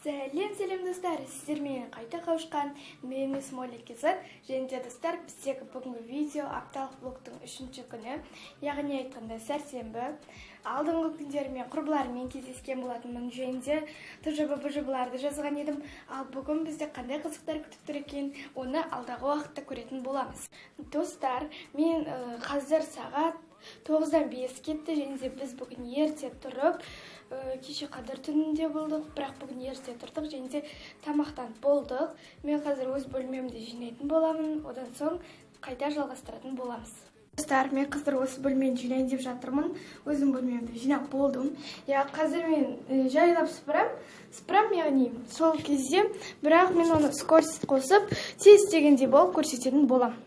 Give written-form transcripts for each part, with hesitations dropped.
Сәлем, сәлем, достар! Сіздермен қайта қауышқан мен Смоли KZ. Және де, достар, біздегі бүгінгі видео апталық блогтың үшінші күні, яғни айтқанда, сәрсенбі. Алдыңғы күндері мен құрбыларыммен кездескен болатынмын және де ТЖБ, БЖБ-ларды жазған едім. Ал бүгін бізде қандай қызықтар күтіп тұр екен, оны алдағы уақытта көретін боламыз. Достар, мен қазір сағат 9-дан 5 кетті және де біз бүгін ерте тұрып, кеше қадір түнінде болдық, бірақ бүгін ерте тұрдық және де тамақтанып болдық. Мен қазір өз бөлмемді жинайтын боламын, одан соң қайта жалғастыратын боламыз. Достар, мен қазір осы бөлмені жинайын деп жатырмын. Өзім бөлмемді жинап болдым. Иә, қазір мен жайлап сыпырам, сыпырам, яғни сол кезде, бірақ мен оны скорость қосып, тез істегендей болып көрсететін боламын.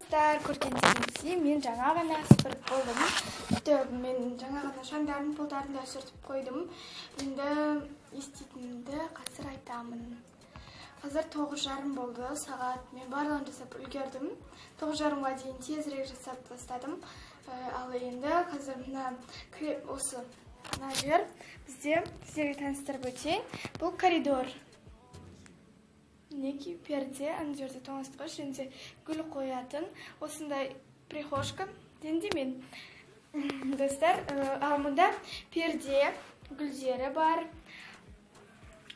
Достар, көргендеріңіздей, мен жаңа ғана сыпырып болдым. Тіпті мен жаңа ғана шаңдарын, полдарын да сүртіп қойдым. Енді не істейтінімді қазір айтамын. Қазір 9:30 болды сағат. Мен барлығын жасап үлгердім. 9:30-ға дейін тезірек жасап тастадым. Ал енді қазір мына осы мына жер бізде, сіздерге таныстырып өтейін. Бұл коридор. Мінекей, перде, ана жерде тоңазытқыш және де гүл қоятын осындай прихожка. Және де мен, достар, ал мұнда перде, гүлдері бар.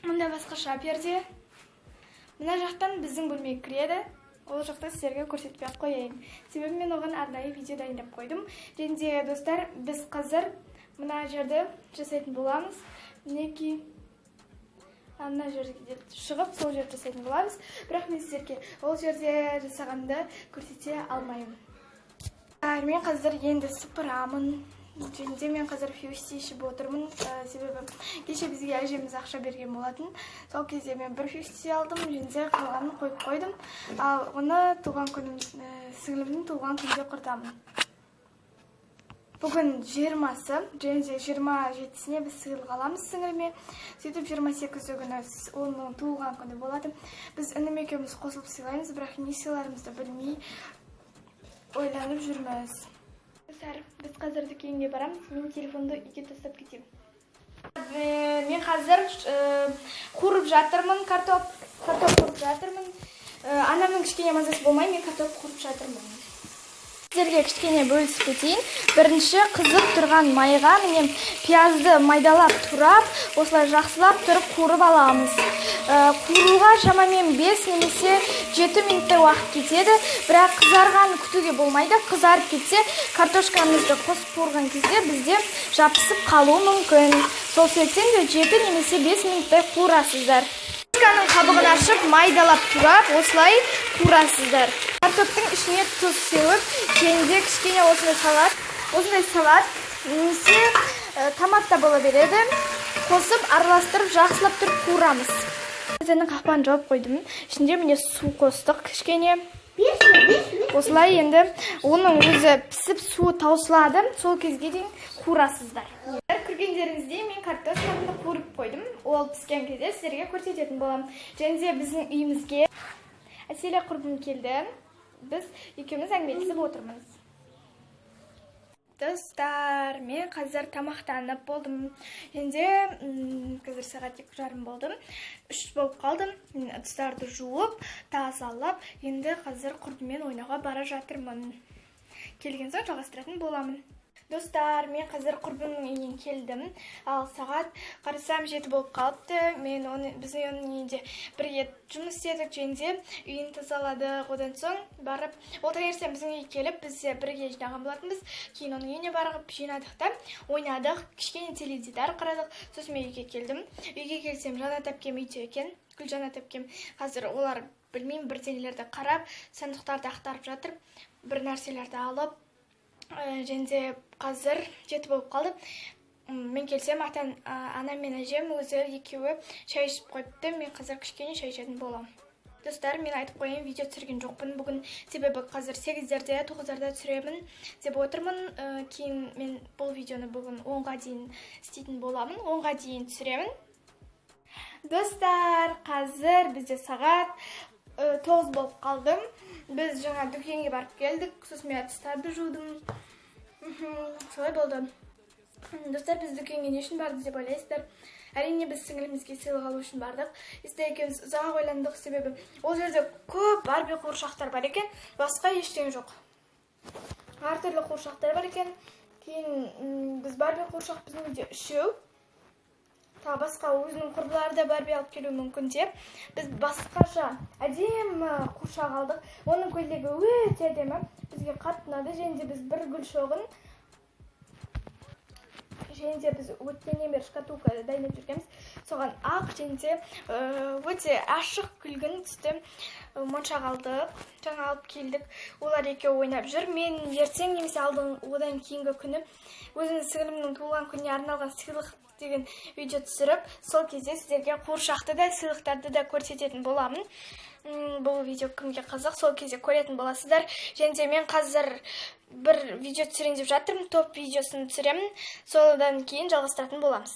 Мұнда басқаша перде. Мына жақтан біздің бөлмеге кіреді. Ол жақта сіздерге көрсетпей ақ қояйын, себебі мен оған арнайы видео дайындап қойдым. Және де, достар, біз қазір мына жерді жасайтын боламыз. Мінекей, ана жерге шығып, сол жерді жасайтын боламыз, бірақ мен сіздерге ол жерде жасағанды көрсете алмаймын. Мен қазір енді сыпырамын және де мен қазір фьюсти ішіп отырмын, себебі кеше бізге әжеміз ақша берген болатын. Сол кезде мен бір фьюсти алдым және де қалғанын қойып қойдым. Ал оны туған күнім, сіңлімнің туған күнінде құртамын. Бүгін 20-сы және де 27-сіне біз сыйлық аламыз сіңіліме. Сөйтіп, 28-і күні оның туылған күні болады. Біз інім екеуміз қосылып сыйлаймыз, бірақ не сыйларымызды білмей ойланып жүрміз. Достар, біз қазір дүкенге барамыз. Мен телефонды үйге тастап кетемін. Мен қазір қуырып жатырмын картоп, картоп қуырып жатырмын. Анамның кішкене мазасы болмай, мен картоп қуырып жатырмын. Сіздерге кішкене бөлісіп кетейін. Бірінші қызып тұрған майға, міне, пиязды майдалап турап, осылай жақсылап тұрып қуырып аламыз. Қуыруға шамамен 5 немесе 7 минуттай уақыт кетеді, бірақ қызарғанын күтуге болмайды. Қызарып кетсе, картошкамызды қосып қуырған кезде бізде жабысып қалуы мүмкін. Сол себептен де 7 немесе 5 минуттай қуырасыздар. Картошканың қабығын ашып, майдалап турап, осылай қуырасыздар. Картоптың ішіне тұз сеуіп және де кішкене осындай салат немесе томат та бола береді, қосып, араластырып, жақсылап тұрып қуырамыз. Қазанның қақпағын жауып қойдым. Ішінде, міне, су қостық кішкене. Осылай енді оның өзі пісіп, суы таусылады, сол кезге дейін қуырасыздар. Көргендеріңіздей, мен картошкамды қуырып қойдым. Ол піскен кезде сіздерге көрсететін боламын. Және де біздің үйімізге Әселя құрбым келді. Біз екеуміз әңгімелесіп отырмыз. Достар, мен қазір тамақтанып болдым және де қазір сағат 2:30 болды, 3 болып қалды. Мен ыдыстарды жуып, тазалап, енді қазір құрбыммен ойнауға бара жатырмын. Келген соң жалғастыратын боламын. Достар, мен қазір құрбымның үйінен келдім. Ал сағат қарасам, 7 болып қалыпты. Мен оны, біздің оның үйінде бірге жұмыс істедік және де үйін тазаладық. Одан соң барып, ол таңертең біздің үйге келіп, біз де бірге жинаған болатынбыз. Кейін оның үйіне барып жинадық та, ойнадық, кішкене теледидар қарадық. Сосын мен үйге келдім. Үйге келсем, Жанат әпкем үйде екен, Гүлжанат әпкем. Қазір олар, білмеймін, бірдеңелерді қарап, сандықтарды ақтарып жатыр, бір нәрселерді алып. Және де қазір 7 болып қалды. Мен келсем, анам мен әжем өзі екеуі шай ішіп қойыпты. Мен қазір кішкене шай ішетін боламын. Достар, мен айтып қояйын, видео түсірген жоқпын бүгін, себебі қазір 8-дерде, 9-дарда түсіремін деп отырмын. Кейін мен бұл видеоны бүгін 10-ға дейін істейтін боламын, 10-ға дейін түсіремін. Достар, қазір бізде сағат 9 болып қалды. Біз жаңа дүкенге барып келдік, сосын мен ыдыстарды жудым. Солай болды. Достар, біз дүкенге не үшін бардық деп ойлайсыздар? Әрине, біз сіңілімізге сыйлық алу үшін бардық. Естай екеуміз ұзақ ойландық, себебі ол жерде көп Барби қуыршақтар бар екен, басқа ештеңе жоқ. Әртүрлі қуыршақтар бар екен. Кейін біз Барби қуыршақ, біздің үйде үшеу, тағы басқа өзінің құрбылары да Барби алып келуі мүмкін деп, біз басқаша әдемі қуыршақ алдық. Оның көйлегі өте әдемі, бізге қатты ұнады. Және де біз бір гүл шоғын, және де біз өткеннен бері шкатулка дайындап жүргенбіз, соған ақ және де өте ашық күлгін түсті моншақ алдық, жаңа алып келдік. Олар екеуі ойнап жүр. Мен ертең немесе алдын, одан кейінгі күні өзімнің сіңілімнің туылған күніне арналған сыйлық деген видео түсіріп, сол кезде сіздерге қуыршақты да, сыйлықтарды да көрсететін боламын. Бұл видео кімге қызық, сол кезде көретін боласыздар. Және де мен қазір бір видео түсірейін деп жатырмын, топ видеосын түсіремін, содан кейін жалғастыратын боламыз.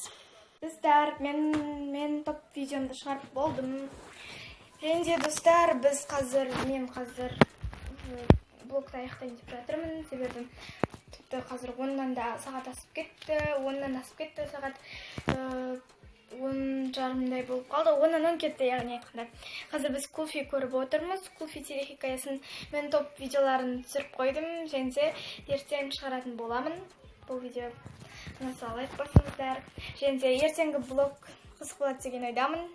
Достар, мен топ видеомды шығарып болдым. Және де, достар, біз қазір, мен қазір блогты аяқтайын деп жатырмын, себебі тіпті қазір 10-нан да сағат асып кетті, 10-нан асып кетті сағат, 10:30-дай болып қалды, 9:50 кетті, яғни айтқанда. Қазір біз Кулфи көріп отырмыз, Кулфи телехикаясын. Мен топ видеоларын түсіріп қойдым және де ертең шығаратын боламын. Бұл видео ұнаса, лайк басыңыздар. Және де ертеңгі блог қызық болады деген ойдамын.